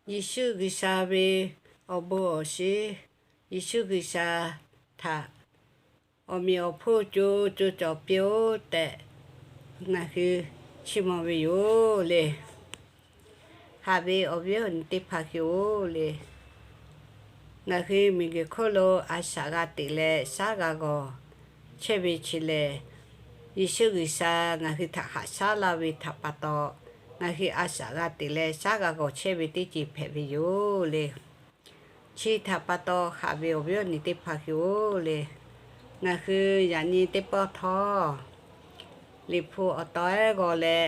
Yeˍsuˆ G'uiˬsha ve awˬ bon awˬ shinˉ, Yeˍsuˆ G'uiˬsha htaꞈ awˬ meꞈ awˬ hponˇ co co cawˬ piˇ-oˆ tehꞈ, ngaˬ hui chiˇ mvuh ve yoˬ le. Haꞈ ve awˬ viˉ awˬ nyi teˇ hpaˍ hui-oˬ le, ngaˬ hui miˬguiˬ hk'oˆ lo a shaꞈ g'a teꞈ leh shaˉ g'a g'awˬ chehˇ ve chi lehˬ, Yeˍsuˆ G'uiˬsha ngaˬ hui htaꞈ haꞈ shaˉ laˇ ve htaꞈ pa taw, ngaˬ hui a shaꞈ g'a teꞈ leh shaˉ g'a g'awˬ chehˇ ve teˇ ceuˬ hpehꞈ ve yoˬ le. Chi htaꞈ pa taw, haꞈ ve awˬ viˉ awˬ nyi teˇ hpaˍ hui-oˬ le, ngaˬ hui yaꞈ nyi teˇ pawˆ htawˇ, Liꞈ hpu awˬ taw ehˉ g'aw leh,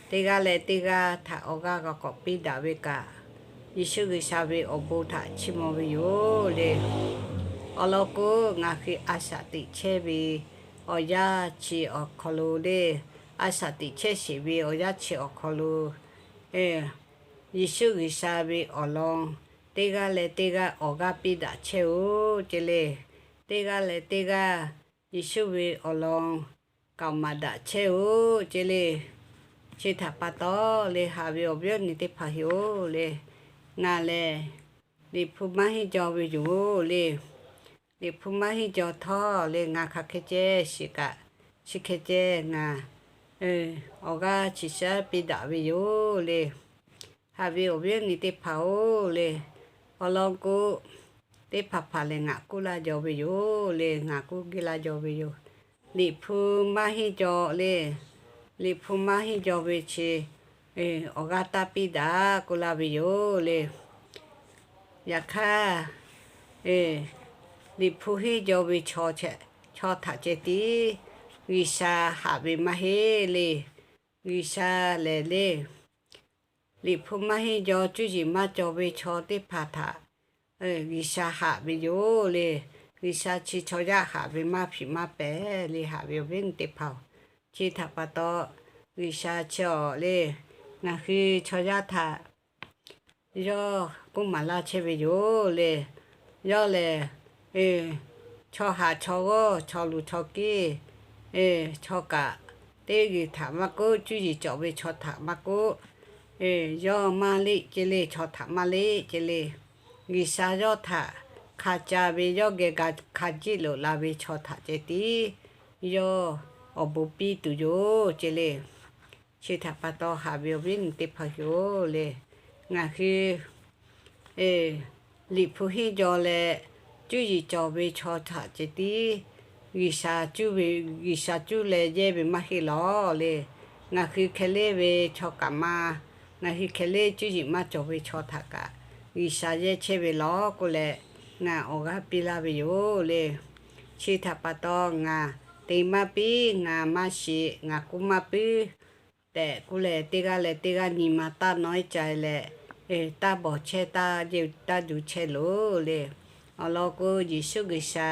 teˇ g'aˇ leh teˇ g'aˇ htaꞈ awˬ g'aˇ g'a k'awꞈ piˇ daꞈ ve kaꞈ, Yeˍsuˆ G'uiˬsha ve awˬ bon htaꞈ chiˇ mvuh ve yoˬ le. Awˬ lawn k'o, ngaˬ hui a shaꞈ teꞈ chehˇ ve awˬ yanˇ chi awˬ hk'aw lo le, a shaꞈ teꞈ chehˇ sheˍ ve awˬ yanˇ chi awˬ hk'aw lo, Yeˍsuˆ G'uiˬsha ve awˬ lawn teˇ g'aˇ leh teˇ g'aˇ awˬ g'aˇ piˇ daꞈ chehˇ-oˆ ce le. Teˇ g'aˇ leh teˇ g'aˇ Yeˍsuˆ ve awˬ lawn k'aoˍ maˍ daꞈ chehˇ-oˆ ce le. Chi htaꞈ pa taw le, haꞈ ve awˬ viˉ awˬ nyi teˇ hpaˍ hui-oˬ le, ngaˬ lehˬ Liꞈ hpu maˇ henˇ jaw ve yoˬ le. Liꞈ hpu maˇ henˇ jaw htawˇ le, ngaˬ hk'aˬ hk'e ceh shiˍ kaꞈ, chi hk'e ceh ngaˬ awˬ g'aˇ chi shaˉ piˇ daꞈ ve yoˬ le. Haꞈ ve awˬ viˉ awˬ nyi teˇ hpaˍ-oˬ le, awˬ lawn k'o, teˇ hpaˍ hpaˍ lehˬ ngaˬ kuˇ laˇ jaw ve yoˬ le, ngaˬ kuˇ geh laˇ jaw ve yoˬ. Liꞈ hpu maˇ henˇ jaw le, Liꞈ hpu maˇ henˇ jaw ve chi awˬ g'aˇ taˇ piˇ daꞈ k'oˆ laˇ ve yoˬ le. Yaꞈ hk'aˇ, Liꞈ hpu henˇ jaw ve chaw htaꞈ ceh tiˉ G'uiˬsha haꞈ ve maˇ heˆ le. G'uiˬsha lehˬ le, Liꞈ hpu maˇ henˇ jaw, cuˇ yiˍ maˇ cawˬ ve chaw teˇ hpaˍ htaꞈ G'uiˬsha haꞈ ve yoˬ le. G'uiˬsha chi chaw yaˇ haꞈ ve maˇ hpiꞈ maˇ pehˍ le, haꞈ ve awˬ viˉ awˬ nyi teˇ hpaˍ-oˬ. Chi htaꞈ pa taw, G'uiˬsha chi awˬ le, ngaˬ hui chaw yaˇ htaꞈ yawˇ k'oˆ maˍ laˇ chehˇ ve yoˬ le. Yawˇ lehˬ, chaw haꞈ chaw g'awˇ, chaw luˬ chaw kiˇ, chaw kaꞈ, teˇ g'uiˬ htaꞈ maˇ k'oˆ, cuˇ yiˍ cawˬ ve chaw htaꞈ maˇ k'oˆ, yawˇ maˇ leˆ ce le, chaw htaꞈ maˇ leˆ ce le. G'uiˬsha yawˇ htaꞈ hk'a ca ve, yawˇ geh ga hk'a jiˆ loꞈ la ve chaw htaꞈ ceh tiˉ yawˇ awˬ bon piˇ tuˬ yoˬ ce le. Chi htaꞈ pa taw, haꞈ ve awˬ viˉ awˬ nyi teˇ hpaˍ hui-oˬ le, ngaˬ hui Liꞈ hpu henˇ jaw leh, cuˇ yiˍ cawˬ ve chaw htaꞈ ceh tiˉ G'uiˬsha cuˇ ve, G'uiˬsha cuˇ leh yehˇ ve maˇ heˆ lawˬ le. Ngaˬ hui hkeh leˇ ve chaw kaꞈ maˇ, ngaˬ hui hkeh leˇ cuˇ yiˍ maˇ cawˬ ve chaw htaꞈ kaꞈ G'uiˬsha yehˇ chehˇ ve lawˬ k'oˆ leh, ngaˬ awˬ g'aˇ piˇ laˇ ve yoˬ le. Chi htaꞈ pa taw, ngaˬ te maˇ piˇ, ngaˬ maˇ shiˍ, ngaˬ k'oˆ maˇ puiˉ tehꞈ k'oˆ leh, teˇ g'aˇ leh teˇ g'aˇ nyi ma taˇ nawˉ iˉ ca leh, taˇ bawˬ chehˇ, taˇ juˇ chehˇ loˬ le. Awˬ lawn k'o, Yeˍsuˆ G'uiˬsha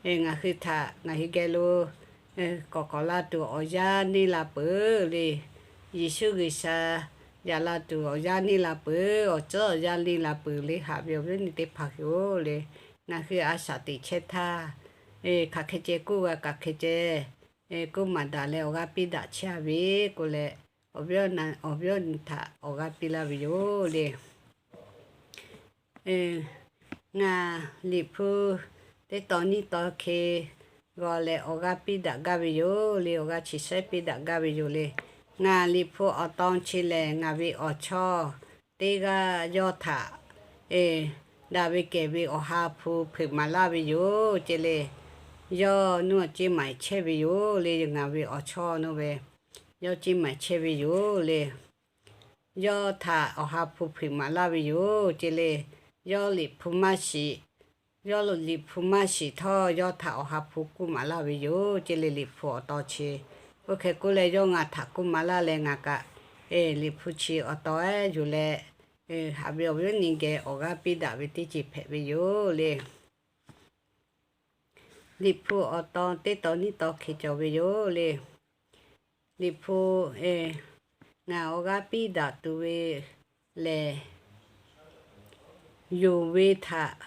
ngaˬ hui htaꞈ ngaˬ hui geh lo k'awꞈ k'awꞈ la tuˬ awˬ yanˇ neˇ la peuˬ le. Yeˍsuˆ G'uiˬsha yaꞈ la tuˬ awˬ yanˇ neˇ la peuˬ, awˬ tcuhˉ awˬ yanˇ neˇ la peuˬ le, haꞈ ve awˬ viˉ awˬ nyi teˇ hpaˍ hui-oˬ le. Ngaˬ hui a shaꞈ teꞈ chehˇ htaˇ, hk'aˬ hk'e ceh k'oˆ g'a kaꞈ hk'e ceh k'oˆ maˍ daꞈ leh awˬ g'aˇ piˇ daꞈ chehˇ a ve k'oˆ leh, awˬ viˉ awˬ nyi htaꞈ awˬ g'aˇ piˇ laˇ ve yoˬ le. Ngaˬ Liꞈ hpu teˇ tawn nyiˇ tawn hk'e g'aw leh awˬ g'aˇ piˇ daꞈ gaˇ ve yoˬ le, awˬ g'aˇ chi shehˉ piˇ daꞈ gaˇ ve yoˬ le. Ngaˬ Liꞈ hpu awˬ tawn chi lehˬ, ngaˬ ve awˬ chawˇ teˇ g'aˇ yawˇ htaꞈ daꞈ ve kehˬ ve Awˬ ha hpu hpeuꞈ maˍ laˇ ve yoˬ ce le. Yawˇ nuˇ ceˇ maiˍ chehˇ ve yoˬ le, ngaˬ ve awˬ chawˇ nuˇ ve yawˇ ceˇ maiˍ chehˇ ve yoˬ le. Yawˇ htaꞈ Awˬ ha hpu hpeuꞈ maˍ laˇ ve yoˬ ce le. Yawˇ Liꞈ hpu maˇ shiˍ, yawˇ Liꞈ hpu maˇ shiˍ htawˇ, yawˇ htaꞈ Awˬ ha hpu k'oˆ maˍ laˇ ve yoˬ ce le, Liꞈ hpu awˬ tawn chi. Oˇ hk'e k'oˆ leh, yawˇ ngaˬ htaꞈ k'oˆ maˍ laˇ leh ngaˬ kaꞈ Liꞈ hpu chi awˬ tawn ehˉ yuˬ leh, haꞈ ve awˬ viˉ awˬ nyi geh awˬ g'aˇ piˇ daꞈ ve teˇ ceuˬ hpehꞈ ve yoˬ le. Liꞈ hpu awˬ tawn teˇ tawn nyiˇ tawn hk'e cawˬ ve yoˬ le. Liꞈ hpu ngaˬ awˬ g'aˇ piˇ daꞈ tuˬ ve lehˬ, yonˍ ve htaꞈ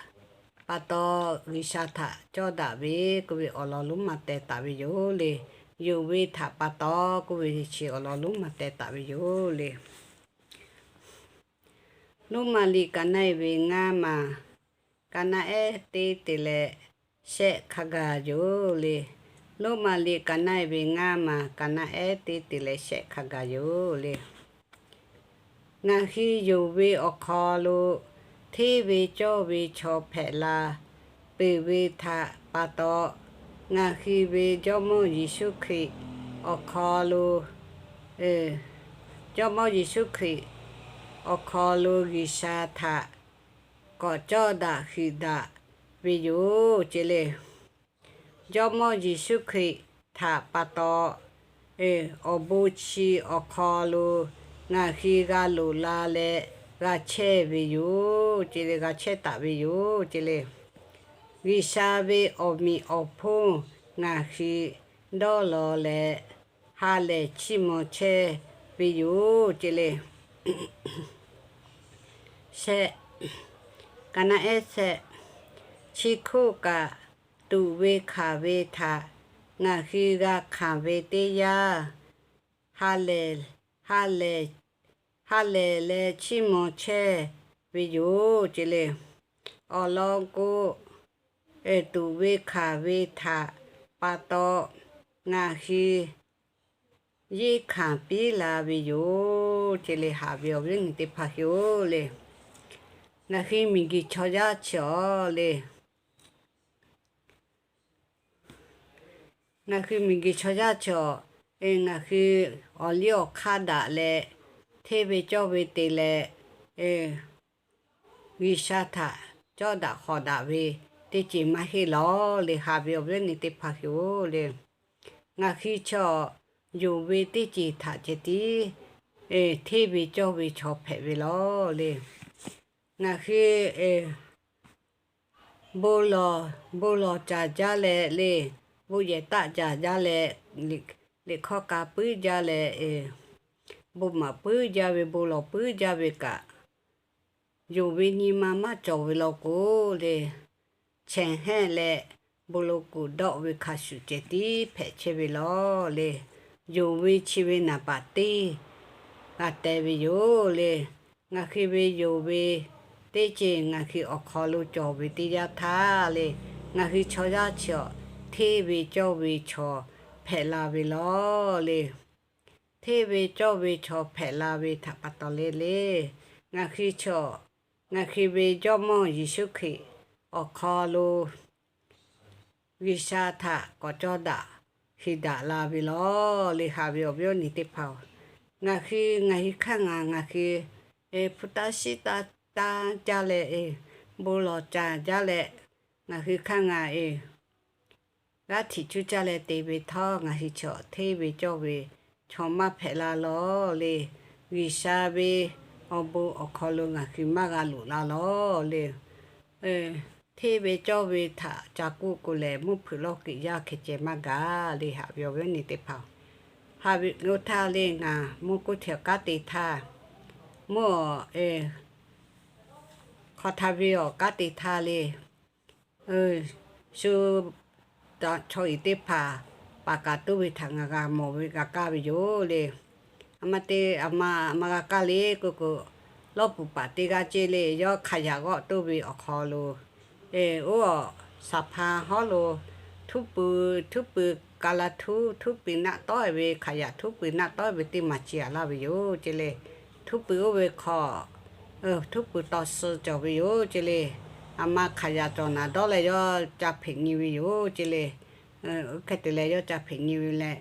pa taw G'uiˬsha htaꞈ cawˇ daꞈ ve k'oˆ ve awˬ lawn lonˉ ma teh taˍ ve yoˬ le. Yonˍ ve htaꞈ pa taw k'oˆ ve chi awˬ lawn lonˉ ma teh taˍ ve yoˬ le. Roˉmaꞈ liꞈ kaꞈ na-e ve ngaˇ maˬ, kaꞈ na-ehˉ teˇ te leh shehˆ hk'a gaˬ yoˬ le. Roˉmaꞈ liꞈ kaꞈ na-e ve ngaˇ maˬ, kaꞈ na-ehˉ teˇ te leh shehˆ hk'a gaˬ yoˬ le. Ngaˬ hui yonˍ ve awˬ hk'aw lo hteˇ ve cawˇ ve chaw hpehꞈ la peuˬ ve htaꞈ pa taw, ngaˬ hui ve Jawˇmawˇ Yeˍsuˆ Hkriꞈ awˬ hk'aw lo, Jawˇmawˇ Yeˍsuˆ Hkriꞈ awˬ hk'aw lo G'uiˬsha htaꞈ k'awꞈ cawˇ daꞈ huiˍ daꞈ ve yoˬ ce le. Jawˇmawˇ Yeˍsuˆ Hkriꞈ htaꞈ pa taw, awˬ bon chi awˬ hk'aw lo ngaˬ hui g'a loꞈ la leh g'a chehˇ ve yoˬ ce le, g'a chehˇ taˍ ve yoˬ ce le. G'uiˬsha ve awˬ meꞈ awˬ hponˇ ngaˬ hui dawˇ law leh ha lehˬ chiˇ mvuh chehˇ ve yoˬ ce le. Shehˆ, kaꞈ na-ehˉ shehˆ, chi hk'oˆ kaꞈ tuꞈ ve hkanˍ ve htaꞈ ngaˬ hui g'a hkanˍ ve teˇ yanˇ, ha lehˬ, ha lehˬ, ha lehˬ leh chiˇ mvuh chehˇ ve yoˬ ce le. Awˬ lawn k'o, tuꞈ ve hkanˍ ve htaꞈ pa taw ngaˬ hui yeˇ hkanˍ piˇ la ve yoˬ ce le. Haꞈ ve awˬ viˉ awˬ nyi teˇ hpaˍ hui-oˬ le, ngaˬ hui miˬguiˬ chaw yaˇ chi awˬ le, ngaˬ hui miˬguiˬ chaw yaˇ chi awˬ, ngaˬ hui awˬ liˇ awˬ hk'aˇ daꞈ leh, hteˇ ve cawˇ ve te leh, G'uiˬsha htaꞈ cawˇ daꞈ hawˍ daꞈ ve teˇ ceuˬ maˇ heˆ lawˬ le. Haꞈ ve awˬ viˉ awˬ nyi teˇ hpaˍ hui-oˬ le, ngaˬ hui chi awˬ yonˍ ve teˇ ceuˬ htaꞈ ceh tiˉ hteˇ ve cawˇ ve chaw hpehꞈ ve lawˬ le. Ngaˬ hui bon lawˬ, bon lawˬ caˍ jaˇ leh le, bon yehˬ taˆ caˍ jaˇ leh, liꞈ hkawˇ k'a puiˉ jaˇ leh, bon maˍ puiˉ jaˇ ve, bon lawˬ puiˉ jaˇ ve kaꞈ, yonˍ ve nyi ma maˇ cawˬ ve law k'o le, chehˇ hehnˇ leh bon lo kuˬ dawˆ ve hk'a shuˍ ceh tiˉ hpehꞈ chehˇ ve lawˬ le. Yonˍ ve chi ve naˍ baˍ teˇ g'a teh ve yoˬ le. Ngaˬ hui ve yonˍ ve teˇ ceuˬ ngaˬ hui awˬ hk'aw lo cawˬ ve teˇ yanˇ htaˇ le, ngaˬ hui chaw yaˇ chi awˬ hteˇ ve cawˇ ve chaw hpehꞈ la ve lawˬ le. Hteˇ ve cawˇ ve chaw hpehꞈ la ve htaꞈ pa taw le le, ngaˬ hui chi awˬ, ngaˬ hui ve Jawˇmawˇ Yeˍsuˆ Hkriꞈ awˬ hk'aw lo G'uiˬsha htaꞈ k'awꞈ cawˇ daꞈ huiˍ daꞈ la ve lawˬ le. Haꞈ ve awˬ viˉ awˬ nyi teˇ hpaˍ-oˬ, ngaˬ hui, ngaˬ hui hk'aˇ ngaˬ, ngaˬ hui hpu taˇ shiˉ taˇ taˇ jaˇ leh, bon lawˬ caˍ jaˇ leh, ngaˬ hui hk'aˇ ngaˬ g'aˇ htiꞈ cuˇ caˇ leh te ve htawˇ, ngaˬ hui chi awˬ hteˇ ve cawˇ ve chaw maˇ hpehꞈ la lawˬ le. G'uiˬsha ve awˬ bon awˬ hk'aw lo ngaˬ hui maˇ g'a loꞈ la lawˬ le. Hteˇ ve cawˇ ve htaꞈ ca kuˆ k'o lehˬ, mvuhˇ hpeuꞈ lawˇ kiꞈ yaˇ hkeh ceh maˇ gaˬ le. Haꞈ ve awˬ viˉ awˬ nyi teˇ hpaˍ-oˬ, haꞈ ve oˇ htaˇ le, ngaˬ mvuhˇ kuˇ hteꞈ awˬ kanˉ te htaˇ, mvuhˇ awˬ hk'aw htaˇ ve awˬ kanˉ te htaˇ le, shu chaw uiˍ teˇ hpaˍ paˍ kaˍ toˇ ve htaꞈ ngaˬ g'a mawˬ ve g'a kaˇ ve yoˬ le. A ma te, a ma, a ma g'a kaˇ le k'oˆ k'o, lawˇ puˍ paˍ teˇ g'aˇ ceˇ le, yawˇ hk'a yaꞈ g'awˆ toˇ ve awˬ hk'aw lo, oˇ awˬ saˍ hpa hawˉ lo, htuˉ pui, htuˉ pui ka la htuˉ, htuˉ pui naˆ tawˉ ve, hk'a yaꞈ htuˉ pui naˆ tawˉ ve teˇ maˬ ciˍ a laˇ ve yoˬ ceˇ le. Htuˉ pui oˇ ve hk'aw, htuˉ pui taw suh cawˬ ve yoˬ ceˇ le. A ma hk'a yaꞈ cawˬ naˍ dawˇ leh yawˇ ca hpeꞈ nyi ve yoˬ ceˇ le. Oˇ hk'e te leh yawˇ ca hpeꞈ nyi ve leh,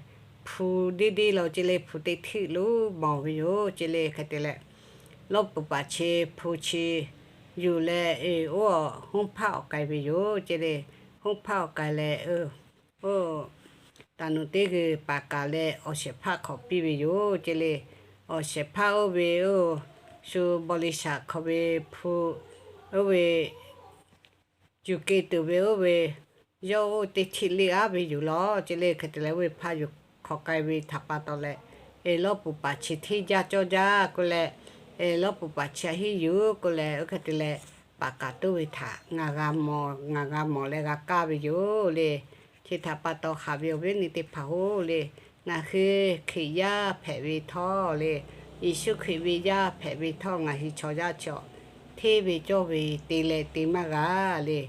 hpu deˇ deˇ law ceˇ le, hpu teˇ htiˆ lonˉ mawˬ ve yoˬ ceˇ le. Hk'e te leh, lawˇ puˍ paˍ chi hpu chi yuˬ leh, oˇ awˬ hoˉ hpaˇ awˬ k'ai ve yoˬ ceˇ le. Hoˉ hpaˇ awˬ k'ai leh, oˇ taˍ nuˬ teˇ g'uiˬ paˍ kaˍ leh awˬ shehˍ hpaˇ hk'awꞈ piˇ ve yoˬ ceˇ le. Awˬ shehˍ hpaˇ oˇ ve, oˇ shu บริษัท hk'aw ve hpu, oˇ ve yuˬ keu tuˬ ve oˇ ve, yawˇ oˇ teˇ htiˆ leˇ aˉ ve yoˬ law ceˇ le. Hk'e te leh oˇ ve hpaˇ yuˬ hk'awꞈ k'ai ve htaꞈ pa taw leh, lawˇ puˍ paˍ chi hteˇ jaˇ cawˇ jaˇ k'oˆ leh, lawˇ puˍ paˍ chi a hiˉ yuˬ k'oˆ leh, oˇ hk'e te leh paˍ kaˍ toˇ ve htaꞈ ngaˬ g'a mawˬ, ngaˬ g'a mawˬ leh g'a kaˇ ve yoˬ le. Chi htaꞈ pa taw haꞈ ve awˬ viˉ awˬ nyi teˇ hpaˍ-oˬ le, ngaˬ hui Hkriꞈ yaˇ hpehꞈ ve htawˇ le, Yeˍsuˆ Hkriꞈ ve yaˇ hpehꞈ ve htawˇ ngaˬ hui chaw yaˇ chi awˬ hteˇ ve cawˇ ve te leh te maˇ g'a le.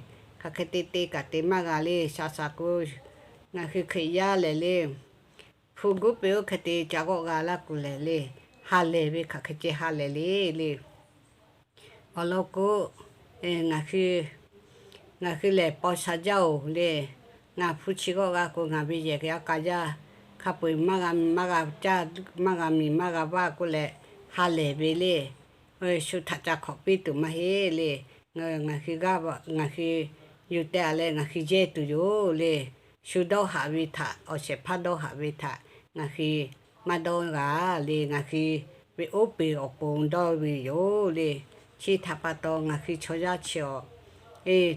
Hk'aˬ hk'e te te kaꞈ te maˇ g'a le. Shaˍ shaˍ k'o, ngaˬ hui Hkriꞈ yaˇ lehˬ le, hpu guˉ peuˬ oˇ hk'e te ca g'awˆ g'a laˇ kuˬ lehˬ le, ha lehˬ ve hk'aˬ hk'e ceh ha lehˬ le le. Awˬ lawn k'o, ngaˬ hui lehˬ paw sha jaˇ-oˬ le. Ngaˬ hpu chi g'awˆ g'a k'o, ngaˬ ve yehˬ g'a ka jaˇ, hk'a peu-eˬ maˇ g'a miˬ maˇ g'a caˇ, maˇ g'a miˬ maˇ g'a vaˇ k'oˆ leh, ha lehˬ ve le. Shu htaꞈ ca hk'awꞈ piˇ tuˬ maˇ heˆ le. Ngaˬ hui, ngaˬ hui yuˬ teh-a leh ngaˬ hui jehˇ tuˬ yoˬ le. Shu dawˇ haꞈ ve htaꞈ, awˬ shehˍ hpaˇ dawˇ haꞈ ve htaꞈ ngaˬ hui maˇ dawˇ g'a le. Ngaˬ hui ve oˉ peˬ awˬ pon dawˇ ve yoˬ le. Chi htaꞈ pa taw ngaˬ hui chaw yaˇ chi-awˬ,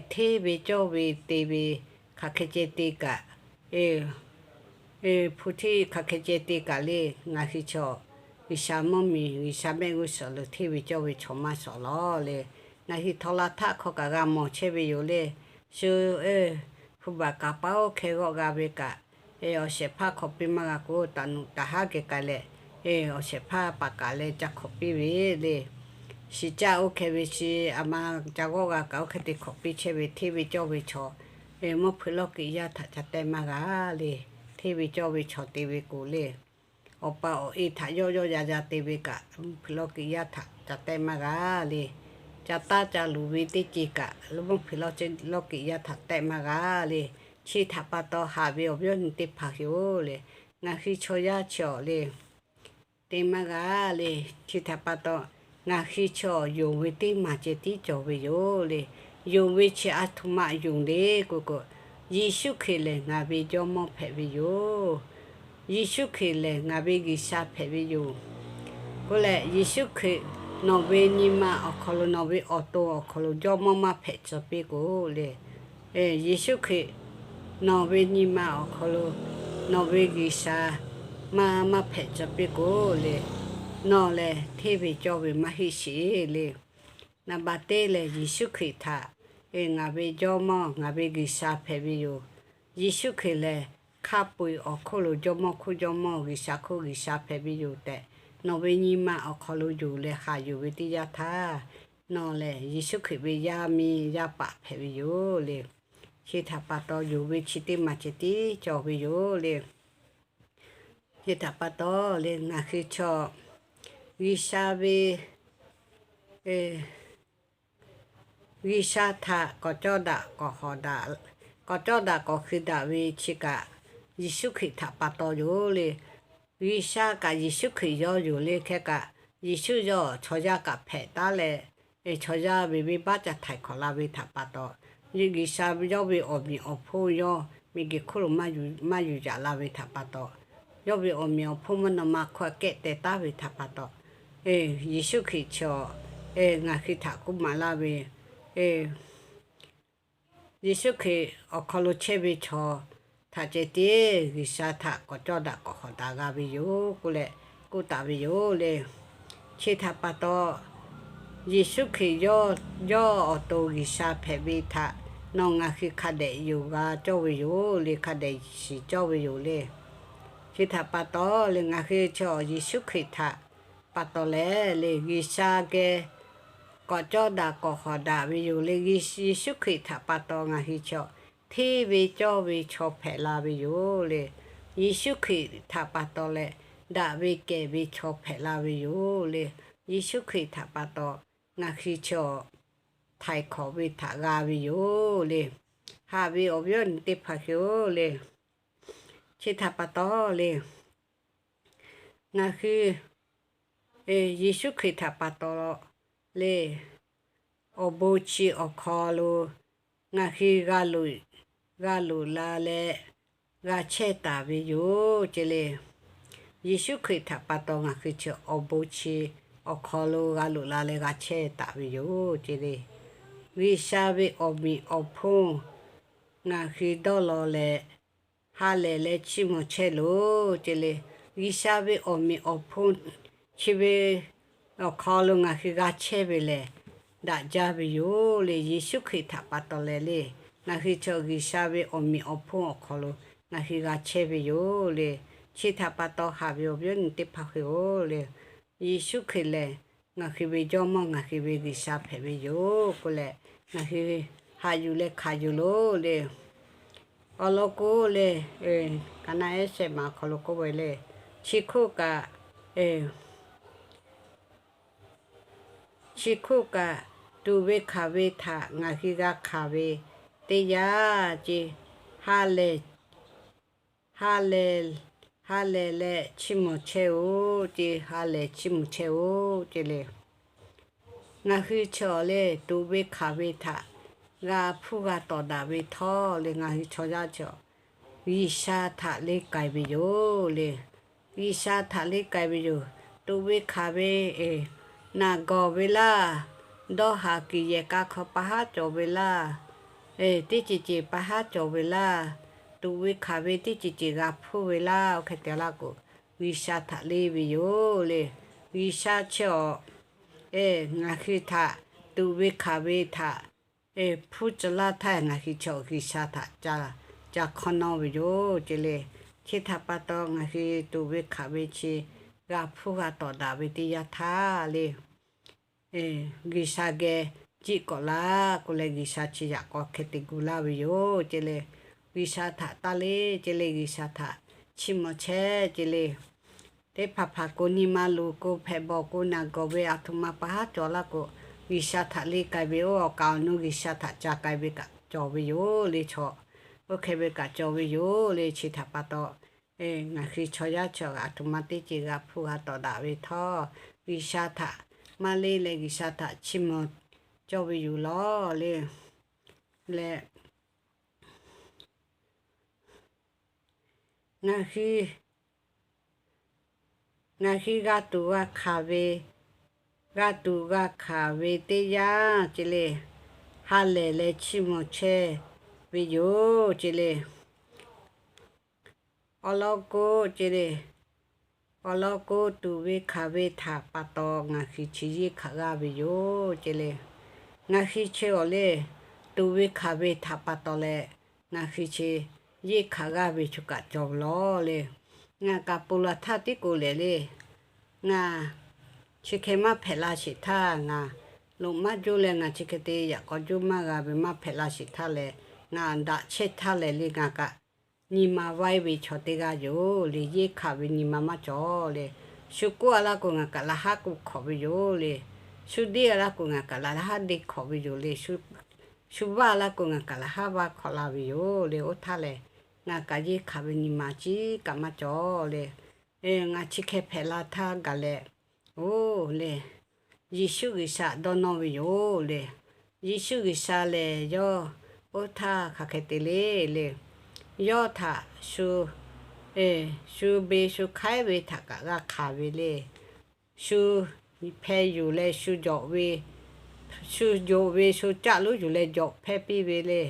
hteˇ ve cawˇ ve te ve hk'aˬ hk'e ceh te kaꞈ, hpu hteˇ hk'aˬ hk'e ceh te kaꞈ le, ngaˬ hui chaw G'uiˬsha mvuhˇmiˬ, G'uiˬsha mehˆ g'uˇ suhˍ lo hteˇ ve cawˇ ve chaw maˇ shawˍ lawˬ le. Ngaˬ hui htaw la htaˆ hk'aw kaꞈ g'a mawˬ chehˇ ve yoˬ le. Shu hpu baˬ kaˍ paˉ oˇ hkeh g'awˆ g'a ve kaꞈ, awˬ shehˍ hpaˇ hk'awꞈ piˇ maˇ g'a k'o, taˍ nuꞈ taˍ haˉ geh k'ai leh, awˬ shehˍ hpaˇ paˍ kaꞈ leh ca hk'awꞈ piˇ ve le. Shiˍ caˇ oˇ hkeh ve chi a ma ca g'awˆ g'a kaꞈ oˇ hk'e te hk'awꞈ piˇ chehˇ ve hteˇ ve cawˇ ve chaw, mvuhˇ hpeuꞈ lawˇ kiꞈ yaˇ htaꞈ ca tehˆ maˇ g'a le. Hteˇ ve cawˇ ve chaw te ve k'o le, awˬ pa awˬ e htaꞈ yawˆ yawˆ ya ya te ve kaꞈ, mvuhˇ hpeuꞈ lawˇ kiꞈ yaˇ htaꞈ ca tehˆ maˇ g'a le. Ca taˇ ca luˬ ve teˇ ceuˬ kaꞈ, mvuhˇ hpeuꞈ lawˇ kiꞈ yaˇ htaꞈ tehˆ maˇ g'a le. Chi htaꞈ pa taw haꞈ ve awˬ viˉ awˬ nyi teˇ hpaˍ hui-oˬ le, ngaˬ hui chaw yaˇ chi-awˬ le, te maˇ g'a le. Chi htaꞈ pa taw, ngaˬ hui chi-awˬ yonˍ ve teˇ maˬ ceh tiˉ cawˬ ve yoˬ le. Yonˍ ve chi a htoꞈ ma yonˍ le k'o k'o, Yeˍsuˆ Hkriꞈ lehˬ ngaˬ ve Jawˇmawˇ hpehꞈ ve yoˬ. Yeˍsuˆ Hkriꞈ lehˬ ngaˬ ve G'uiˬsha hpehꞈ ve yoˬ. K'oˆ leh, Yeˍsuˆ Hkriꞈ nawˬ ve nyi ma awˬ hk'aw lo, nawˬ ve awˬ to awˬ hk'aw lo Jawˇmawˇ maˇ hpehꞈ tcuh piˇ k'o le, Yeˍsuˆ Hkriꞈ nawˬ ve nyi ma awˬ hk'aw lo nawˬ ve G'uiˬsha maˇ maˇ hpehꞈ tcuh piˇ k'o le, nawˬ lehˬ hteˇ ve cawˇ ve maˇ heˆ sheˍ le. Naˍ baˬ teˇ lehˬ, Yeˍsuˆ Hkriꞈ htaꞈ ngaˬ ve Jawˇmawˇ, ngaˬ ve G'uiˬsha hpehꞈ ve yoˬ. Yeˍsuˆ Hkriꞈ lehˬ hk'a peu-eˬ awˬ hk'oˆ lo Jawˇmawˇ hk'oˆ Jawˇmawˇ, G'uiˬsha hk'oˆ G'uiˬsha hpehꞈ ve yoˬ tehꞈ, nawˬ ve nyi ma awˬ hk'aw lo yonˍ leh haꞈ yuˬ ve teˇ yanˇ htaˇ, nawˬ lehˬ Yeˍsuˆ Hkriꞈ ve yaˇ miˇ yaˇ paˍ hpehꞈ ve yoˬ le. Chi htaꞈ pa taw, yonˍ ve chi teˇ maˬ ceh tiˉ cawˬ ve yoˬ le. Chi htaꞈ pa taw le, ngaˬ hui chaw G'uiˬsha ve, G'uiˬsha htaꞈ k'awꞈ cawˇ daꞈ k'awꞈ hawˍ daꞈ, k'awꞈ cawˇ daꞈ k'awꞈ hui daꞈ ve chi kaꞈ, Yeˍsuˆ Hkriꞈ htaꞈ pa taw yoˬ le. G'uiˬsha kaꞈ Yeˍsuˆ Hkriꞈ yawˇ yoˬ le. Hk'e kaꞈ, Yeˍsuˆ yawˇ chaw yaˇ kaꞈ hpehꞈ taˉ leh, chaw yaˇ ve venˇbaˆ ca htaiˍ hk'awꞈ la ve htaꞈ pa taw, G'uiˬsha yawˇ ve awˬ meꞈ awˬ hponˇ yawˇ miˬguiˬ hk'oˆ lo maˇ yuˬ yaꞈ la ve htaꞈ pa taw, yawˇ ve awˬ meꞈ awˬ hponˇ mvuhˇ naw ma hk'oˆ kehˆ teh taˉ ve htaꞈ pa taw, Yeˍsuˆ Hkriꞈ chaw ngaˬ hui htaꞈ k'oˆ maˍ laˇ ve, Yeˍsuˆ Hkriꞈ awˬ hk'aw lo chehˇ ve chaw htaꞈ ceh tiˉ G'uiˬsha htaꞈ k'awꞈ cawˇ daꞈ k'awꞈ hawˍ daꞈ g'a ve yoˬ k'oˆ leh k'oˆ taˍ ve yoˬ le. Chi htaꞈ pa taw, Yeˍsuˆ Hkriꞈ yawˇ, yawˇ awˬ to G'uiˬsha hpehꞈ ve htaꞈ nawˬ ngaˬ hui hk'a dehꞈ yonˍ g'a cawˇ ve yoˬ le. Hk'a dehꞈ shiˍ cawˇ ve yoˬ le. Chi htaꞈ pa taw le, ngaˬ hui chaw Yeˍsuˆ Hkriꞈ htaꞈ pa taw leh le, G'uiˬsha geh k'awꞈ cawˇ daꞈ k'awꞈ hawˍ daꞈ ve yoˬ le. Yeˍsuˆ Hkriꞈ htaꞈ pa taw ngaˬ hui chaw hteˇ ve cawˇ ve chaw hpehꞈ la ve yoˬ le. Yeˍsuˆ Hkriꞈ htaꞈ pa taw leh, daꞈ ve kehˬ ve chaw hpehꞈ la ve yoˬ le. Yeˍsuˆ Hkriꞈ htaꞈ pa taw, ngaˬ hui chaw htaiˍ hk'awꞈ ve htaꞈ g'a ve yoˬ le. Haꞈ ve awˬ viˉ awˬ nyi teˇ hpaˍ hui-oˬ le. Chi htaꞈ pa taw le, ngaˬ hui Yeˍsuˆ Hkriꞈ htaꞈ pa taw le, awˬ bon chi awˬ hk'aw lo ngaˬ hui g'a loꞈ, g'a loꞈ la leh g'a chehˇ taˍ ve yoˬ ce le. Yeˍsuˆ Hkriꞈ htaꞈ pa taw ngaˬ hui chi awˬ bon chi awˬ hk'aw lo g'a loꞈ la leh g'a chehˇ taˍ ve yoˬ ce le. G'uiˬsha ve awˬ meꞈ awˬ hponˇ ngaˬ hui dawˇ law leh ha lehˬ leh chiˇ mvuh chehˇ loˬ ce le. G'uiˬsha ve awˬ meꞈ awˬ hponˇ chi ve awˬ hk'aw lo ngaˬ hui g'a chehˇ ve lehˬ, daꞈ jaˇ ve yoˬ le. Yeˍsuˆ Hkriꞈ htaꞈ pa taw leh le, ngaˬ hui chaw G'uiˬsha ve awˬ meꞈ awˬ hponˇ awˬ hk'aw lo ngaˬ hui g'a chehˇ ve yoˬ le. Chi htaꞈ pa taw haꞈ ve awˬ viˉ awˬ nyi teˇ hpaˍ hui-oˬ le, Yeˍsuˆ Hkriꞈ lehˬ ngaˬ hui ve Jawˇmawˇ, ngaˬ hui ve G'uiˬsha hpehꞈ ve yoˬ k'oˆ leh, ngaˬ hui haꞈ yuˬ leh hkanˍ yuˬ loˬ le. Awˬ lawn k'o le, ka naˆ ehˉ shehˆ ma awˬ hk'aw lo k'oˆ ve le, chi hk'oˆ kaꞈ, chi hk'oˆ kaꞈ, tuꞈ ve hkanˍ ve htaꞈ ngaˬ hui g'a hkanˍ ve teˇ yanˇ ce, ha lehˬ, ha lehˬ, ha lehˬ leh chiˇ mvuh chehˇ-oˬ ce, ha lehˬ chiˇ mvuh chehˇ-oˬ ce le. Ngaˬ hui chi awˬ le tuꞈ ve hkanˍ ve htaꞈ g'a hpuˇ g'a tawˍ daꞈ ve htawˇ le, ngaˬ hui chaw yaˇ chi awˬ G'uiˬsha htaꞈ le k'ai ve yoˬ le. G'uiˬsha htaꞈ le k'ai ve yoˬ. Tuꞈ ve hkanˍ ve, naˬ gawˬ ve laˇ, dawˇ haˍ kuiˬ yehˬ k'a hk'aw pa haˉ cawˬ ve laˇ, teˇ ceuˬ ceuˬ pa haˉ cawˬ ve laˇ, tuꞈ ve hkanˍ ve teˇ ceuˬ ceuˬ g'a hpuˇ ve laˇ, oˇ hk'e te laˇ k'o, G'uiˬsha htaꞈ le ve yoˬ le. G'uiˬsha chi awˬ ngaˬ hui htaꞈ tuꞈ ve hkanˍ ve htaꞈ hpuˇ tcuh laˇ htaˇ, ngaˬ hui chi awˬ G'uiˬsha htaꞈ ca hk'awˇ nawˇ ve yoˬ ce le. Chi htaꞈ pa taw, ngaˬ hui tuꞈ ve hkanˍ ve chi g'a hpuˇ g'a tawˍ daꞈ ve teˇ yanˇ htaˇ le, G'uiˬsha geh jiˆ k'awꞈ laˇ k'oˆ leh, G'uiˬsha chi yaꞈ k'aw hk'e te gu laˇ ve yoˬ ce le. G'uiˬsha htaꞈ taˇ le ce le, G'uiˬsha htaꞈ chiˇ mvuh chehˇ ce le. Teˇ hpaˍ hpaˍ k'o, nyi ma luˬ k'o, hpehꞈ bawˬ k'o, naˬ gawˬ ve, aˬ htoꞈ ma pa haˉ cawˬ laˇ k'o, G'uiˬsha htaꞈ le k'ai ve, oˇ awˬ kaˍ awˬ nu G'uiˬsha htaꞈ ca k'ai ve kaꞈ cawˬ ve yoˬ le. Chaw oˇ hk'e ve kaꞈ cawˬ ve yoˬ le. Chi htaꞈ pa taw, ngaˬ hui chaw yaˇ chi aˬ htoꞈ ma teˇ ceuˬ g'a hpuˇ g'a tawˍ daꞈ ve htawˇ, G'uiˬsha htaꞈ maˇ le leh G'uiˬsha htaꞈ chiˇ mvuh cawˇ ve yoˬ lawˬ le. Leh ngaˬ hui, ngaˬ hui g'a tuꞈ g'a hkanˍ ve, g'a tuꞈ g'a hkanˍ ve teˇ yanˇ ce le, ha lehˬ leh chiˇ mvuh chehˇ ve yoˬ ce le. Awˬ lawn k'o ce le, awˬ lawn k'o, tuꞈ ve hkanˍ ve htaꞈ pa taw ngaˬ hui chi yeˇ hkanˍ g'aˇ ve yoˬ ce le. Ngaˬ hui chi awˬ le tuꞈ ve hkanˍ ve htaꞈ pa taw leh, ngaˬ hui chi yeˇ hkanˍ g'aˇ ve chaw kaꞈ cawˬ lawˬ le. Ngaˬ kaꞈ ponˬ laˬ htaˇ tiˉ k'o lehˬ le, ngaˬ chi hk'e maˇ hpehꞈ la sheˍ htaˇ, ngaˬ loꞈ maˇ juˇ leh ngaˬ chi hk'e te yaꞈ k'aw juˇ maˇ g'a ve maˇ hpehꞈ la sheˍ htaˇ leh, ngaˬ daꞈ chehˇ htaˇ lehˬ le, ngaˬ kaꞈ nyi ma vaiˇ ve chaw teˇ g'aˇ yoˬ le. Yeˇ hkanˍ ve nyi ma maˇ cawˬ le. Shu k'oˆ a laˇ k'o, ngaˬ kaꞈ laꞈ haˉ k'oˆ hk'awꞈ ve yoˬ le. Shu deˇ a laˇ k'o, ngaˬ kaꞈ laꞈ haˉ deˇ hk'awꞈ ve yoˬ le. Shu vaˇ a laˇ k'o, ngaˬ kaꞈ laꞈ haˉ vaˇ hk'awꞈ la ve yoˬ le. Oˇ htaˇ lehˬ, ngaˬ kaꞈ yeˇ hkanˍ ve nyi ma ciˉ kaꞈ maˇ cawˬ le. Ngaˬ chi hk'e hpehꞈ la htaˇ gaˬ leh, oˇ le, Yeˍsuˆ G'uiˬsha dawˇ nawˇ ve yoˬ le. Yeˍsuˆ G'uiˬsha lehˬ yawˇ oˇ htaˇ hk'aˬ hk'e te le le, yawˇ htaꞈ shu, shu be shu hk'aiˉ ve htaꞈ kaꞈ g'a hkanˍ ve le. Shu hpeh yuˬ leh shu jawꞈ ve, shu jawꞈ ve shu caˆ lonˉ yuˬ leh jawꞈ hpehˇ piˇ ve le.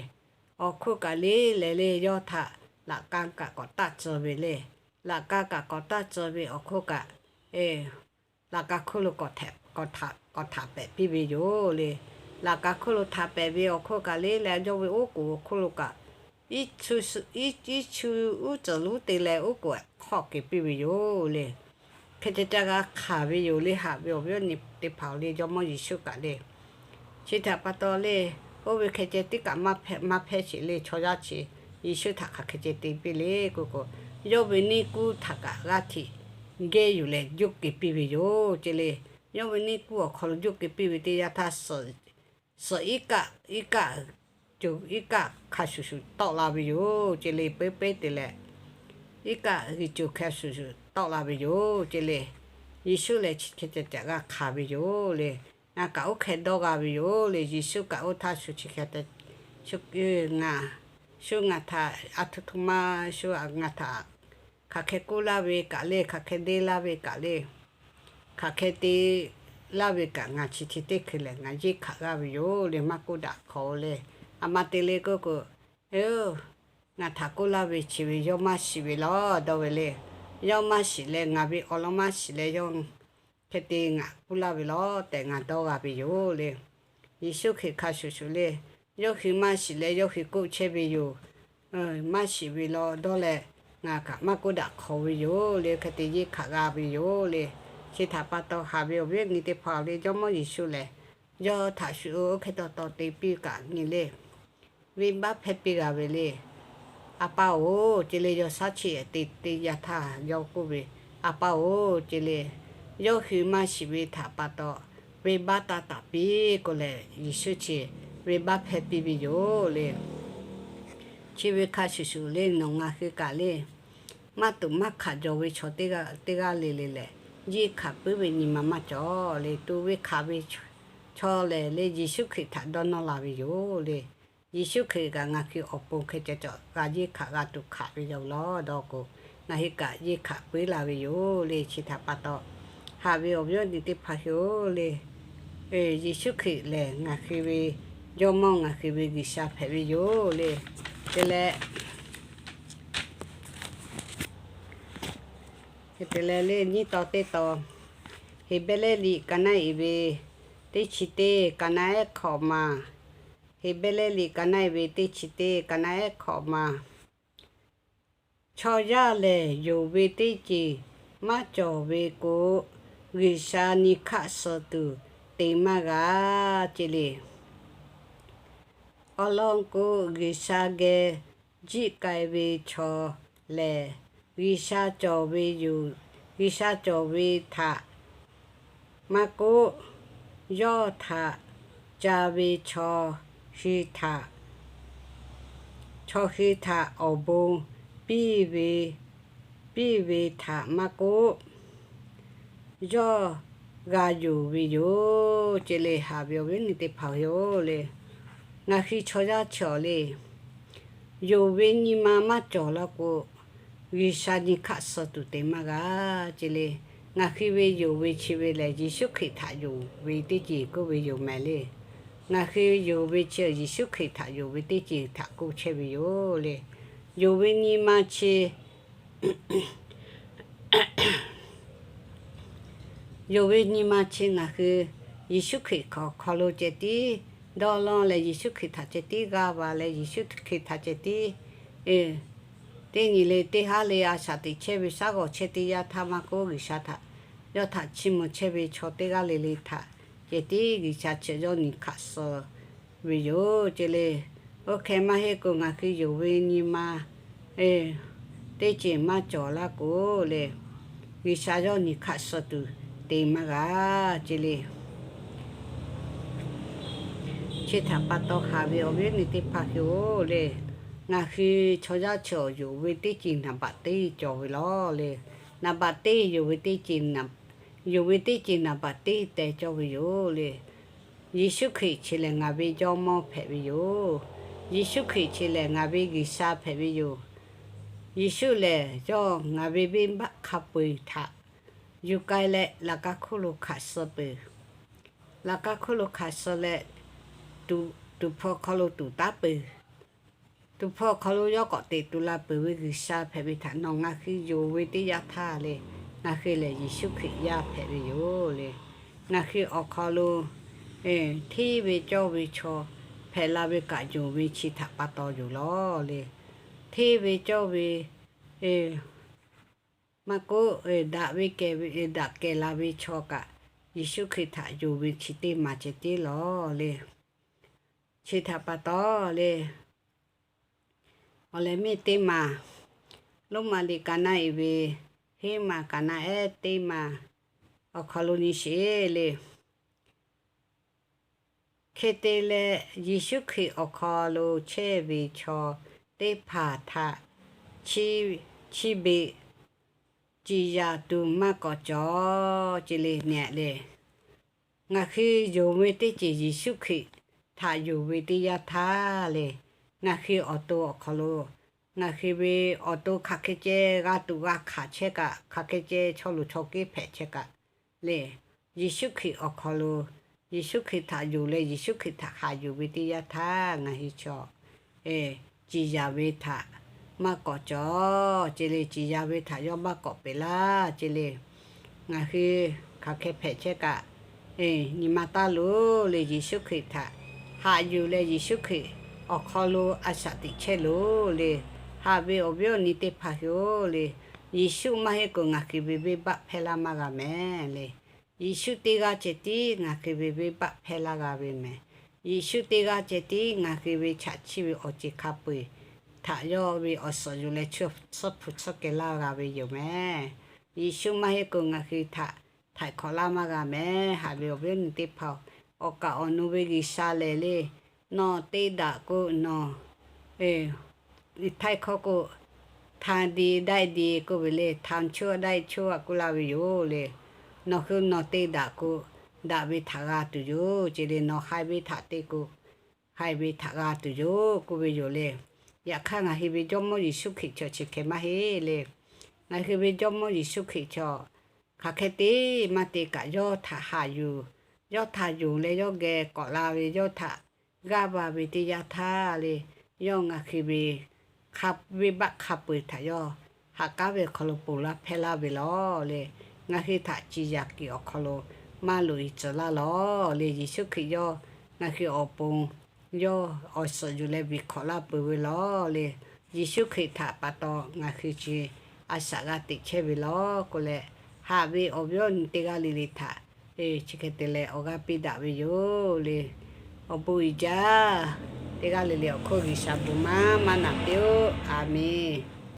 Awˬ hk'oˆ kaꞈ le lehˬ le, yawˇ htaꞈ laꞈ ka kaꞈ k'awꞈ taˆ tcuh ve le. Laꞈ ka kaꞈ k'awꞈ taˆ tcuh ve awˬ hk'oˆ kaꞈ, laꞈ ka hk'oˆ lo k'awꞈ htaꞈ pehˍ piˇ ve yoˬ le. Laꞈ ka hk'oˆ lo htaꞈ pehˍ ve awˬ hk'oˆ kaꞈ le leh, yawˇ ve oˉ k'oˍ awˬ hk'oˆ lo kaꞈ, iˉ, iˉ chi uˉ tcuhˍ lonˉ te leh oˉ k'oˍ hk'awˆ kehˬ piˇ ve yoˬ le. Hk'e te ca g'a hkanˍ ve yoˬ le. Haꞈ ve awˬ viˉ awˬ nyi teˇ hpaˍ-oˬ le, Jawˇmawˇ Yeˍsuˆ kaꞈ le, chi htaꞈ pa taw le, oˇ ve hk'e ceh tiˉ kaꞈ maˇ hpehˇ sheˍ le. Chaw yaˇ chi Yeˍsuˆ htaꞈ hk'aˬ hk'e ceh te piˇ le k'oˆ k'o, yawˇ ve neˇ kuˇ htaꞈ kaꞈ g'aˇ hteꞈ geh yuˬ leh juˇ kehˬ piˇ ve yoˬ ce le. Yawˇ ve neˇ kuˇ awˬ hk'aw lo juˇ kehˬ piˇ ve teˇ yanˇ htaˇ, suhˍ iˉ kaˆ, iˉ kaˆ, iˉ kaˆ hk'a shuˍ shuˍ tawˆ la ve yoˬ ce le. Peˉ peˉ te leh, iˉ kaˆ g'uiˬ coˬ hk'a shuˍ shuˍ tawˆ la ve yoˬ ce le. Yeˍsuˆ lehˬ chi hk'e ceh caꞈ g'a hkanˍ ve yoˬ le. Ngaˬ kaꞈ oˇ hk'e dawˇ g'a ve yoˬ le. Yeˍsuˆ kaꞈ oˇ htaˇ shu chi hk'e te, ngaˬ, shu ngaˬ htaꞈ aˬ htoꞈ htoꞈ ma, shu ngaˬ htaꞈ hk'aˬ hk'e k'oˆ laˇ ve kaꞈ le, hk'aˬ hk'e deˇ laˇ ve kaꞈ le, hk'aˬ hk'e te laˇ ve kaꞈ, ngaˬ chi hk'e teˇ hkui lehˬ ngaˬ yeˇ hkanˍ g'aˇ ve yoˬ le. Maˇ k'oˆ daꞈ hk'awꞈ-o le. A ma te le k'oˆ k'o, ngaˬ htaꞈ k'oˆ laˇ ve chi ve yawˇ maˇ shiˍ ve lawˬ dawˇ ve le. Yawˇ maˇ shiˍ leh, ngaˬ ve awˬ lawn maˇ shiˍ leh, yawˇ hk'e te ngaˬ k'oˆ laˇ ve lawˬ tehꞈ ngaˬ dawˇ g'a ve yoˬ le. Yeˍsuˆ Hkriꞈ hk'a shuˍ shuˍ le, yawˇ hui maˇ shiˍ leh yawˇ hui k'oˆ chehˇ ve yoˬ. Maˇ shiˍ ve lawˬ dawˇ leh, ngaˬ kaꞈ maˇ k'oˆ daꞈ hk'awꞈ ve yoˬ le. Hk'e te yeˇ hkanˍ g'a ve yoˬ le. Chi htaꞈ pa taw haꞈ ve awˬ viˉ awˬ nyi teˇ hpaˍ le, Jawˇmawˇ Yeˍsuˆ lehˬ, yawˇ htaꞈ shu oˇ hk'e taw taw te piˇ kaꞈ nyi le, venˇbaˆ hpehˇ piˇ g'a ve le. A pa-oˬ, ce le, yawˇ shaˉ chiˇ ehˍ te te yaˇ htaˇ yawˇ k'oˆ ve, A pa-oˬ, ce le, yawˇ hui maˇ shiˍ ve htaꞈ pa taw venˇbaˆ taˇ taˍ piˇ k'oˆ leh, Yeˍsuˆ chi venˇbaˆ hpehˇ piˇ ve yoˬ le. Chi ve hk'a shuˍ shuˍ le, nawˬ ngaˬ hui kaꞈ le, maˇ tuꞈ maˇ hkaꞈ jaw ve chaw teˇ g'aˇ le le lehˬ, yeˇ hkaꞈ puiˉ ve nyi ma maˇ cawˬ le. Tuꞈ ve hkaꞈ ve chaw lehˬ le, Yeˍsuˆ Hkriꞈ htaꞈ dawˇ nawˇ la ve yoˬ le. Yeˍsuˆ Hkriꞈ kaꞈ ngaˬ hui awˬ pon hk'e ca cawˬ g'a yeˇ hkaꞈ g'a tuꞈ hkaꞈ ve yoˬ lawˬ dawˇ k'o, ngaˬ hui kaꞈ yeˇ hkaꞈ puiˉ la ve yoˬ le. Chi htaꞈ pa taw, haꞈ ve awˬ viˉ awˬ nyi teˇ hpaˍ hui-oˬ le, Yeˍsuˆ Hkriꞈ lehˬ ngaˬ hui ve Jawˇmawˇ, ngaˬ hui ve G'uiˬsha hpehꞈ ve yoˬ le. Te leh, te leh le, nyiˇ taw teˇ taw, Heˍbrehˇ liꞈ ka naˆ iˍ ve teˇ chi teˇ, ka naˆ ehˉ hkawꞈ ma. Heˍbrehˇ liꞈ ka naˆ iˍ ve teˇ chi teˇ, ka naˆ ehˉ hkawꞈ ma. Chaw yaˇ lehˬ, yonˍ ve teˇ ceuˬ maˇ cawˬ ve k'o, G'uiˬsha nyi hkaˆ suh tuˬ te maˇ g'a ce le. Awˬ lawn k'o, G'uiˬsha geh jiˆ k'ai ve chaw lehˬ, G'uiˬsha cawˬ ve yoˬ. G'uiˬsha cawˬ ve htaꞈ maˇ k'oˆ, yawˇ htaꞈ ca ve chaw hui htaꞈ, chaw hui htaꞈ awˬ bon piˇ ve, piˇ ve htaꞈ maˇ k'oˆ, yawˇ g'a yonˍ ve yoˬ ce le. Haꞈ ve awˬ viˉ awˬ nyi teˇ hpaˍ hui-oˬ le, ngaˬ hui chaw yaˇ chi awˬ le, yonˍ ve nyi ma maˇ cawˬ laˇ k'o, G'uiˬsha nyi hkaˆ suh tuˬ te maˇ g'a ce le. Ngaˬ hui ve yonˍ ve chi ve lehˬ, Yeˍsuˆ Hkriꞈ htaꞈ yonˍ ve teˇ ceuˬ k'oˆ ve yoˬ mehˍ le. Ngaˬ hui yonˍ ve chi Yeˍsuˆ Hkriꞈ htaꞈ yonˍ ve teˇ ceuˬ htaꞈ k'oˆ chehˇ ve yoˬ le. Yonˍ ve nyi ma chi Yonˍ ve nyi ma chi ngaˬ hui Yeˍsuˆ Hkriꞈ awˬ hk'aw lo ceh tiˉ dawˇ law leh, Yeˍsuˆ Hkriꞈ htaꞈ ceh tiˉ g'aˇ va leh, Yeˍsuˆ Hkriꞈ htaꞈ ceh tiˉ, teˇ nyi le teˇ haˉ le a shaꞈ teꞈ chehˇ ve shaˉ g'awˬ chehˇ teˇ yanˇ htaˇ maˇ k'oˆ, G'uiˬsha htaꞈ yawˇ htaꞈ chiˇ mvuh chehˇ ve chaw teˇ g'aˇ le le htaꞈ ceh tiˉ G'uiˬsha chi yawˇ nyi hkaꞈ suh ve yoˬ ce le. Oˇ hk'e maˇ heˆ k'o, ngaˬ hui yonˍ ve nyi ma teˇ ceuˬ maˇ cawˬ laˇ k'o le, G'uiˬsha yawˇ nyi hkaꞈ suh tuˬ te maˇ g'a ce le. Chi htaꞈ pa taw haꞈ ve awˬ viˉ awˬ nyi teˇ hpaˍ hui-oˬ le, ngaˬ hui chaw yaˇ chi awˬ yonˍ ve teˇ ceuˬ naˍ baꞈ teˇ cawˬ ve lawˬ le. Naˍ baꞈ teˇ yonˍ ve teˇ ceuˬ, yonˍ ve teˇ ceuˬ naˍ baꞈ teˇ teh cawˇ ve yoˬ le. Yeˍsuˆ Hkriꞈ chi lehˬ ngaˬ ve Jawˇmawˇ hpehꞈ ve yoˬ. Yeˍsuˆ Hkriꞈ chi lehˬ ngaˬ ve G'uiˬsha hpehꞈ ve yoˬ. Yeˍsuˆ lehˬ yawˇ ngaˬ ve venˇbaˆ hk'a peu-eˬ htaꞈ yuˬ k'ai leh, laꞈ ka hkuˇ lo hkanˍ suh peuˬ. Laꞈ ka hkuˇ lo hkanˍ suh leh, tuˍ hpfuh hk'aw lo tuˍ taˉ peuˬ. Tuˍ hpfuh hk'aw lo yawˇ k'awꞈ teꞈ tuˬ la peuˬ ve G'uiˬsha hpehꞈ ve htaꞈ nawˬ ngaˬ hui yonˍ ve teˇ yanˇ htaˇ le, ngaˬ hui lehˬ Yeˍsuˆ Hkriꞈ yaˇ hpehꞈ ve yoˬ le. Ngaˬ hui awˬ hk'aw lo hteˇ ve cawˇ ve chaw hpehꞈ la ve kaꞈ, yonˍ ve chi htaꞈ pa taw yoˬ lawˬ le. Hteˇ ve cawˇ ve maˇ k'oˆ, daꞈ ve kehˬ ve, daꞈ kehˬ la ve chaw kaꞈ, Yeˍsuˆ Hkriꞈ htaꞈ yonˍ ve chi teˇ maˬ ceh tiˉ lawˬ le. Chi htaꞈ pa taw le, awˬ lehˬ miˇ teˇ maˬ, Roˉmaꞈ liꞈ ka naˆ iˍ ve heˉ maˬ, ka naˆ ehˉ teˇ maˬ awˬ hk'aw lo nyi sheˍ le. Hk'e te leh, Yeˍsuˆ Hkriꞈ awˬ hk'aw lo chehˇ ve chaw teˇ hpaˍ htaꞈ chi, chi beꞈ ciˍ yanˍ tuˬ maˇ k'awꞈ cawˬ ce le. Nyi le, ngaˬ hui yonˍ ve teˇ ceuˬ Yeˍsuˆ Hkriꞈ htaꞈ yonˍ ve teˇ yanˇ htaˇ le, ngaˬ hui awˬ to awˬ hk'aw lo, ngaˬ hui ve awˬ to hk'aˬ hk'e ceh g'a tuꞈ g'a hkanˍ chehˇ kaꞈ, hk'aˬ hk'e ceh chaw luˬ chaw kehˉ hpehꞈ chehˇ kaꞈ le, Yeˍsuˆ Hkriꞈ awˬ hk'aw lo, Yeˍsuˆ Hkriꞈ htaꞈ yonˍ leh Yeˍsuˆ Hkriꞈ htaꞈ haꞈ yuˬ ve teˇ yanˇ htaˇ ngaˬ hui chaw ciˍ yanˍ ve htaꞈ maˇ k'awꞈ cawˬ ce le. Ciˍ yanˍ ve htaꞈ yawˇ maˇ k'awꞈ peꞈ laˇ ce le. Ngaˬ hui hk'aˬ hk'e hpehꞈ chehˇ kaꞈ, nyi ma taˇ loˬ le. Yeˍsuˆ Hkriꞈ htaꞈ haꞈ yuˬ leh Yeˍsuˆ Hkriꞈ awˬ hk'aw lo a shaꞈ teꞈ chehˇ loˬ le. Haꞈ ve awˬ viˉ awˬ nyi teˇ hpaˍ hui-oˬ le, Yeˍsuˆ maˇ heˆ k'o ngaˬ hui ve venˇbaˆ hpehˇ laˇ maˇ g'a mehˍ le. Yeˍsuˆ teˇ g'aˇ ceh tiˉ ngaˬ hui ve venˇbaˆ hpehˇ laˇ g'a ve mehˍ. Yeˍsuˆ teˇ g'aˇ ceh tiˉ ngaˬ hui ve chaꞈ chiˇ ve awˬ ceˬ hk'a peu-eˬ htaꞈ yawˇ ve awˬ suhˍ yuˬ leh tsuhˇ hpu tsuhˇ kehˬ laˇ g'a ve yoˬ mehˍ. Yeˍsuˆ maˇ heˆ k'o ngaˬ hui htaꞈ htaiˍ hk'awꞈ laˇ maˇ g'a mehˍ. Haꞈ ve awˬ viˉ awˬ nyi teˇ hpaˍ-oˬ, awˬ kaˍ awˬ nu ve G'uiˬsha lehˬ le, nawˬ te daꞈ k'o nawˬ htaiˇ hkawˇ k'o, htaˇ di daiˇ di k'oˆ ve le, htaˇ choˇ daiˇ choˇ a k'oˆ laˇ ve yoˬ le. Nawˬ hui nawˬ te daꞈ k'o, daꞈ ve htaꞈ g'a tuˬ yoˬ ce le. Nawˬ haiˬ ve htaꞈ te k'o, haiˬ ve htaꞈ g'a tuˬ yoˬ k'oˆ ve yoˬ le. Yaꞈ hk'aˇ ngaˬ hui ve Jawˇmawˇ Yeˍsuˆ Hkriꞈ chaw chi hk'e maˇ heˆ le. Ngaˬ hui ve Jawˇmawˇ Yeˍsuˆ Hkriꞈ chaw hk'aˬ hk'e te maˇ te kaꞈ yawˇ htaꞈ haꞈ yuˬ, yawˇ htaꞈ yonˍ leh yawˇ geh k'awꞈ la ve, yawˇ htaꞈ g'aˇ va ve teˇ yanˇ htaˇ le, yawˇ ngaˬ hui ve venˇbaˆ hk'a peu-eˬ htaꞈ yawˇ ha k'aˉ ve awˬ hk'aw lo ponˬ laˇ hpehˇ laˇ ve lawˬ le. Ngaˬ hui htaꞈ ciˍ yanˍ kiˬ awˬ hk'aw lo maˇ loꞈ e tcuh laˇ lawˬ le. Yeˍsuˆ Hkriꞈ yawˇ ngaˬ hui awˬ pon yawˇ awˬ suhˍ yuˬ leh biˬ hkawꞈ laˇ peuˬ ve lawˬ le. Yeˍsuˆ Hkriꞈ htaꞈ pa taw ngaˬ hui chi a shaꞈ g'a teꞈ chehˇ ve lawˬ k'oˆ leh, haꞈ ve awˬ viˉ awˬ nyi teˇ g'aˇ le le htaꞈ chi hk'e te leh awˬ g'aˇ piˇ daꞈ ve yoˬ le. Awˬ bon uiˍ jaˇ. Teˇ g'aˇ le le awˬ hk'oˆ G'uiˬsha bon maˇ maˇ naꞈ piˇ-oˆ. A menˬ.